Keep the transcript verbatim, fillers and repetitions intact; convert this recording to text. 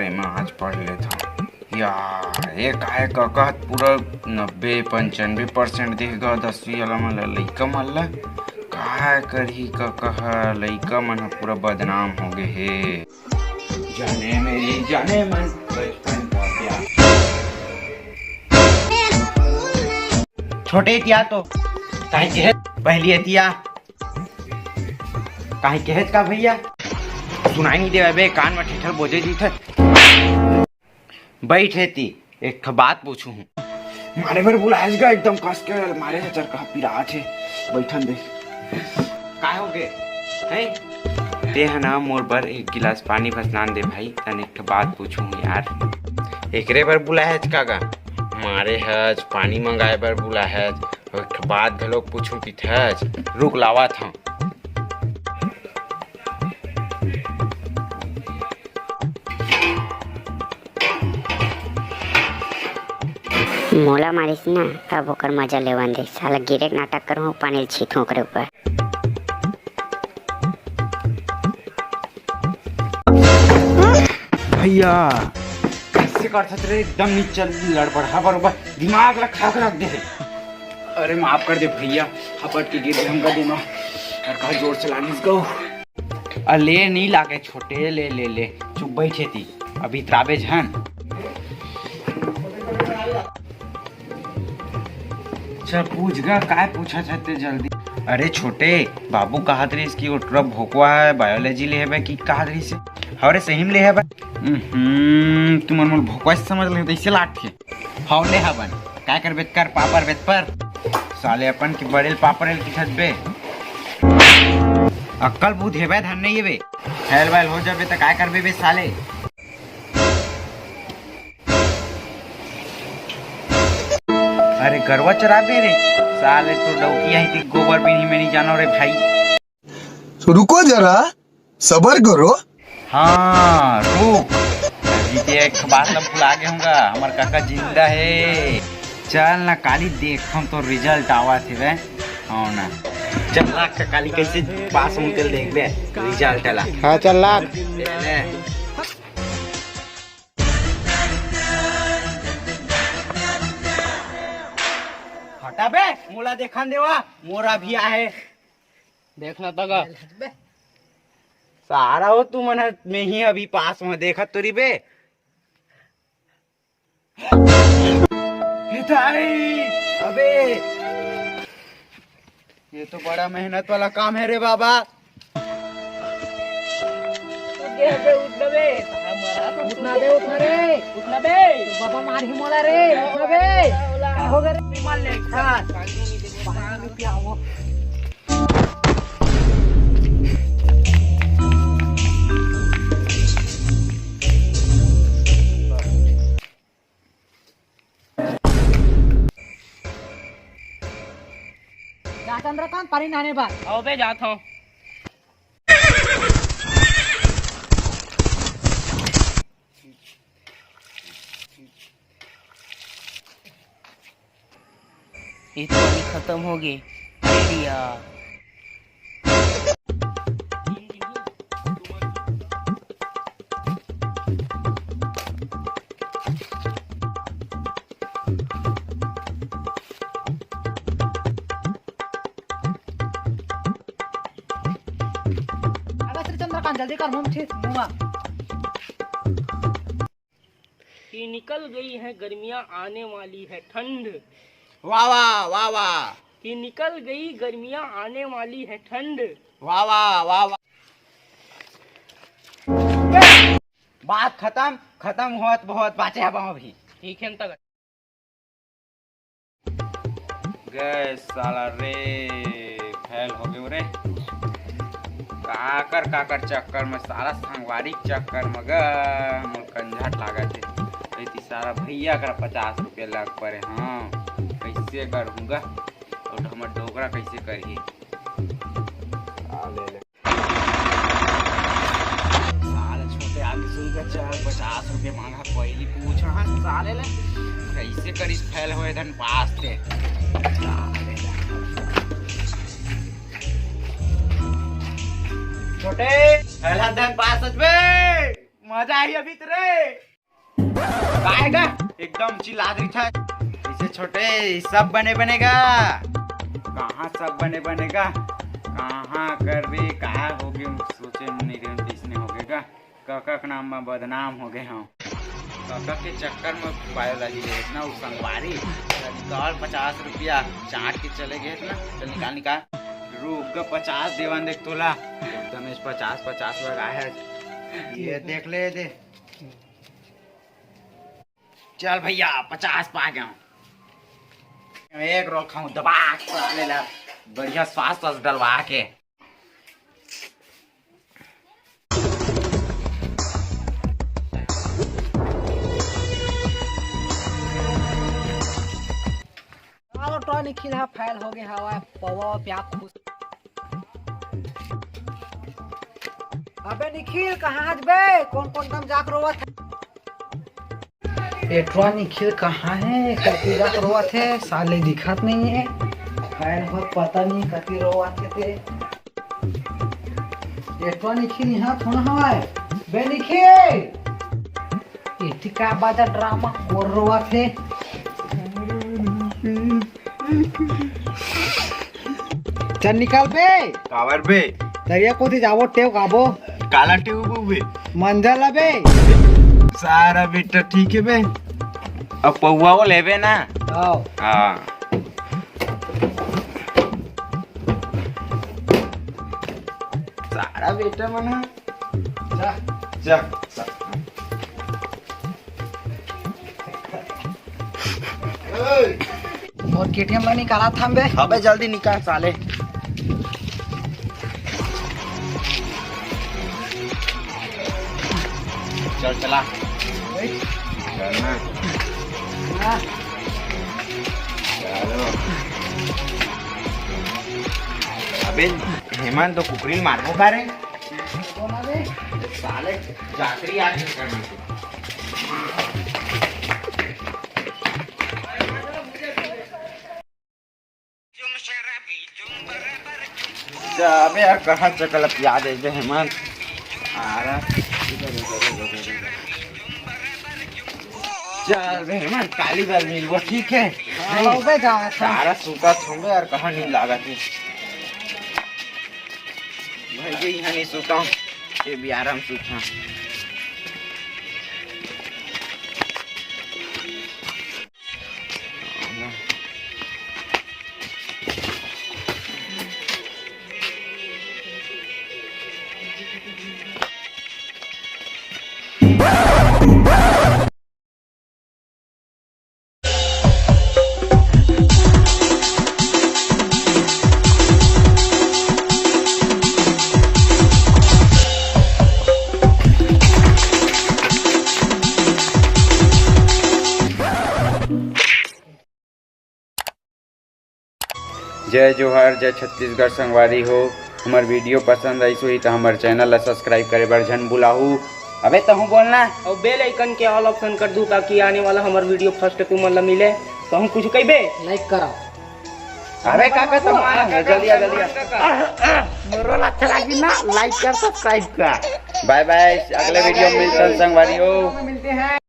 एमा आज पढ़ लेथव। या, ए काय कका ह पूरा नब्बे पंचानबे परसेंट देख गा दसवीं वाला मन ला, लइका मन ला। काय करही कका ह, लइका मन ह पूरा बदनाम हो गे हे। जाने मेरी जाने मन बचपन का प्यार। छोटे तिया तो काहे के पहली एतिया काहे कहेच का भैया? सुनाई नहीं देवे बे, कान में ठेठर बोजे जीत है। बैठे ती, एक ठो बात पूछू हूँ। मारे बर बुलाएस गा, एकदम कस के मारे हे, चरका पिरात हे। बैठन दे। काय हो गे? हैं? ते ह ना मोर बर एक गिलास पानी बस लान दे भाई, तन एक ठो बात पूछू हूँ यार। एकरे बर बुलाएच का गा? मारे हच, पानी मंगाए बर बुलाएच, एक ठो बात घलोक पूछू किथच। रुक लावत हूँ। मोला मारिस ना, अब ओकर मजा लेवन दे। साला गिरे के नाटक करहूँ, पानी ल छीतहूँ ओकरे ऊपर। भैया, कैसे करथस रे? एकदम नीचे लड़बड़हा बरोबर दिमाग ला खा के रख दे हे। अरे माफ कर दे भैया, हपट के गिर गए हमका देना। और कहा जोर से लानिस गो। अ, ले, नी लागे छोटे, ले, ले, ले। चुप बैठे ती, अभी इतराबे झन। अच्छा, पूछ गा, काय पूछत हे ते जल्दी? अरे छोटे, बाबू कहत रहिस कि वो टुरा भोकवा है, बायोलॉजी ले हेबे कि कहत रहिस हे? हवरे सही में ले हेबे? हम्म, तुमन मोला भोकवा से समझ ले, तैसे लागथे। हव ले हवन, काय करबे कर, पापर बेत पर। साले अपन के बड़ेल पापर एल किथत बे। अक्कल बुद्धि हेबे धन नहीं हेबे। फैल वैल हो जाबे त काय करबे बे साले? अरे गरवा चराबे रे। साले तो डौकी आई थी गोबर पिन्ही में नहीं जानो रे भाई। तो रुको जरा, सबर करो। हाँ, रुक। अभी ते एक बात ला भुला गे होगा, हमर काका जिंदा हे। चल ना, काली देखम तो रिजल्ट आवा थे बे। हाँ ना। चल लाग का काली कैसे पास हों तेल देख बे, रिजल्ट ला। हाँ, चल लाग। ले, ले। हटा बे, मोला देखन देवा, मोरा भी आहे। देखना तगा। सारा हो तुमन ह, मैं ही अभी पास में देखत तो रही बे। हे ताई, अबे, ये तो बड़ा मेहनत वाला काम है रे बाबा। उठ बे, उठ बे। उठना बे, उठना रे। उठना बे। बाबा मार ही मोला रे, उठना बे। का हो गे रे? मार ले। हाँ। पानी नहीं पिया वो। जा चंद्रकांत, पानी नहाने बर। आओ बे, जात हूँ। ये तो पानी खत्म हो गए। आइडिया। अबे श्री चंद्रकांत, जल्दी कर, मुंह छीस, मुंह। कि निकल गई है गर्मियां, आने वाली है ठंड। वाह, वाह, वाह, वाह। कि निकल गई गर्मियां, आने वाली है ठंड। वाह, वाह, वाह, वाह। बात खत्म, खत्म होत बहुत बाचे हवा अभी। ठीक है, अंता। गए साला रे, फेल हो गए रे। काकर काकर चक्कर में, साला संगवारी के चक्कर में गा, मोर कंझट लागत हे। ऐती साला भैया कर पचास रुपया लग पड़े, हाँ, कैसे करूँगा? और हमर डोकरा कैसे करही? आ ले ले। साले छोटे आगे सुन के चल, पचास रुपये मांगा, पहली पूछ रहा साले ले, कैसे करिस फेल होए धन पास ते। साले ले। छोटे, पहला धन पास सच में। मजा आही अभी तो रे। काय गा? एकदम चिल्लात रहिथे। इसे छोटे, सब बने बने गा। कहाँ सब बने बने गा? कहाँ करबे? का होगे? सोचे नइ रहेंव, कइसने होगे गा। कका के नाम म बदनाम होगे हंव। कका के चक्कर म पायो लागी रे, इतना उ संगवारी। निकाल पचास रुपया, चाट के चले गे ना। चल निकाल, निकाल। रुक गा, पचास देवन देख तोला। एकदम पचास, पचास लगाए हे। ये देख ले दे। चल भैया, पचास पा गेंव। एक रोल खाहूं दबा के साले ला, बढ़िया सॉस सॉस डलवा के। चलो तो निखिल हा, फेल होगे हवय, पौवा प्याज खुश। अबे निखिल, कहाँ हस बे? कोन कोन दम जाके रोवत हे? ए ठो निखिल कहाँ हे? कति जाके रोवत हे? साले दिखत नइ हे। फेल होत पता नइ कति रोवत हे ते। ए ठो निखिल इहाँ थोड़ा हवय। बे निखिल! एती का बाजा ड्रामा कोर रोवत हे? चल निकल बे। काबर बे? तरिया कोती जाबो, टेव खाबो। काला टेव बे? मंजा ला बे। सारा बेटा ठीक हे बे। अब पौवा वो लेबे ना? आओ। हाँ। सारा बेटा मन ह। जा। जा। मोर केटीएम ला निकालत हंव बे। अबे जल्दी निकाल साले। चल चला। चल ना। हाँ। चलो। अबे हेमंत, तो कुकरी ल मारबो का रे? कोन आ रे? साले जातरी आ के करना। जा बे यार, कहाँ चकल पिया दे बे हेमंत। आ रहा। चल बे हेमंत, काली बार मिलबो, ठीक है? हाँ, बे, जा, जा। सारा सूता थोंबे यार, कहाँ नींद लागत हे। भाई जी, यहाँ नहीं सोता हूँ, ये भी आराम सोता हूँ। जय जोहार, जय छत्तीसगढ़ संगवारी हो। हमर video पसंद आइस होही त हमर channel ला subscribe करे बर झन भुलाहू। अबे तहूँ बोलना। अउ bell icon के all option कर दू, ताकि आने वाला हमर video first तुमन ला मिले। तहूँ कुछ कहिबे? Like करा। अबे काका, तुम आ, जल्दी आ, जल्दी आ। मोरो ला अच्छा लागी ना, like कर, subscribe कर। Bye bye, अगले video में मिलथन संगवारी हो। मिलते हैं।